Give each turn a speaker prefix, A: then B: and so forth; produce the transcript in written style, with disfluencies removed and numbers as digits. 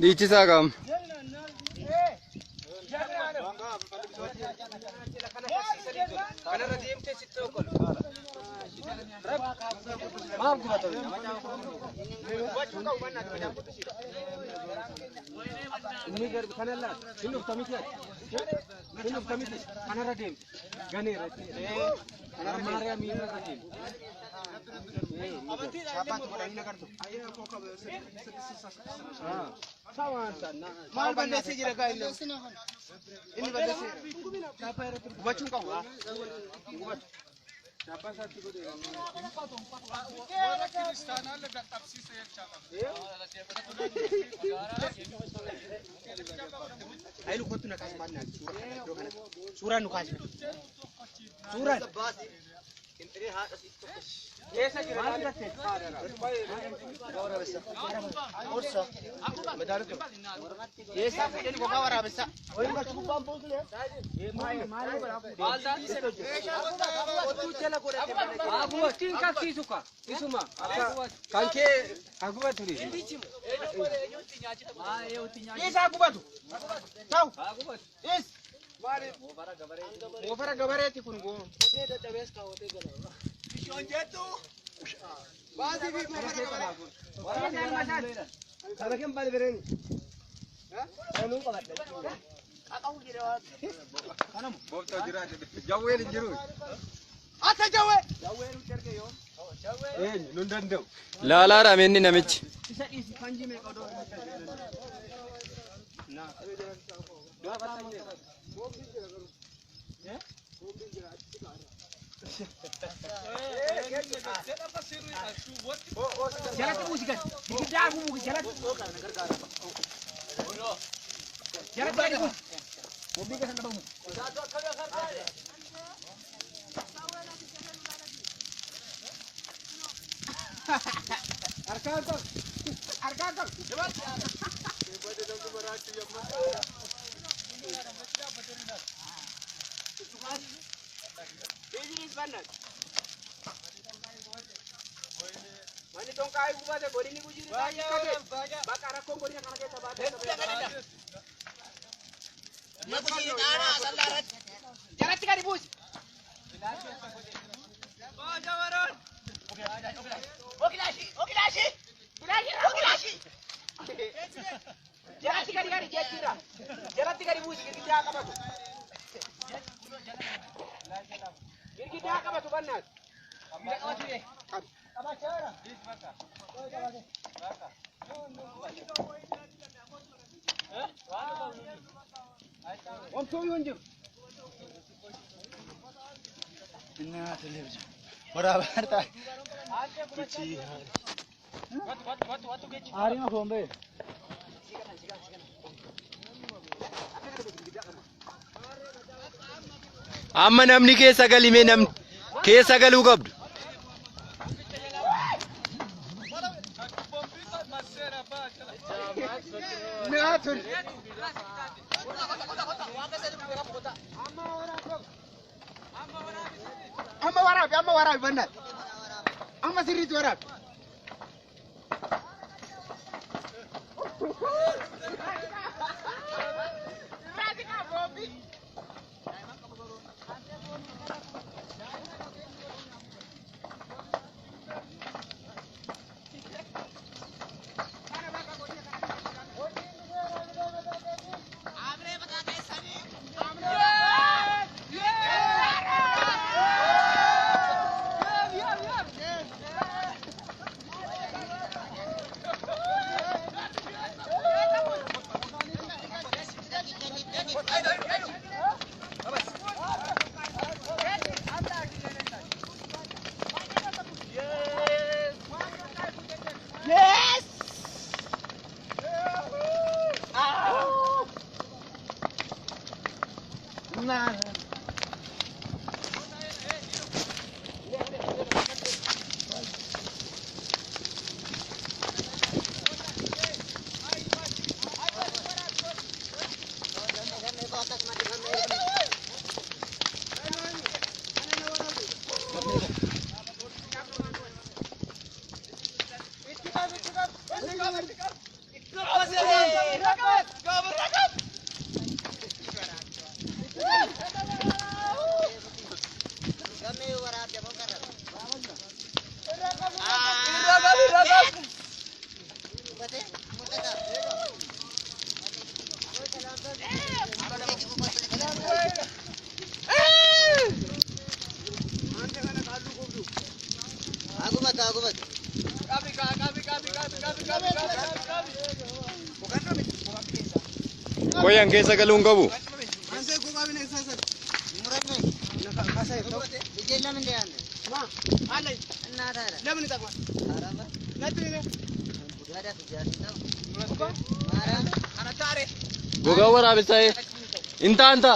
A: Dhiichisaa qaama.
B: Kanarra deemtee sitti okkolu. Maal gubata? Gubachuu qabu mannaa macaan quxisiidha. Inni garbi kana laata? Hin dhufta miti ati? Hin dhufta miti? Kanarra deemte. Ganeera. Kanarra Maariyaam irra deemte. Maal balleessee jira gaa inni? Inni balleessee jira. Gubachuu hin qabu. Gubatu. Ayilu kottu na kaasi maal naati suura kana iddoo kanatti. Suuraan nu kaasi. Suuraan. Keessa jira maal filatte? Orsa. Eessaa fuudhanii gogaa waraabessaa?
C: Agubattiin qabsiisu ka isuma.
A: Kan kee hagubatu ni.
B: Dhiisaa gubatu. Ta'u. Dhiis. Moofara gabareeti kun goo. Baasii fi moofara gabaree.
A: Boobtoo jira. Jawween hin jiru.
B: Ata jawwee.
A: Eenyu nun danda'u. Laalaadha inni namichi.
B: Jalatti buusi gad. Girgiddaa buusi jalatti. Jalatti gadi buusi. Harkaan qabu. Harkaan qabu. Biizinis bannan. Manni tonkaa gubate godinni gujiin isaa hiikkate. Bakka rakkoon godina kana keessa baatee. Jalatti gadi buusi. Jalatti gadi gadi jechuudha. Jalatti gadi buusi girgiddaa qabatu. Girgiddaa qabatu bannaati. Omtuu hin jiru.
A: Amma namni keessa galimee namni keessa galuu qabdu.
B: Amma waraabi amma waraabi bannaati. Amma sirriitti waraabi.
A: Qoyaan keessa galuu hin qabu. Gogaa waraabessaa inta anta.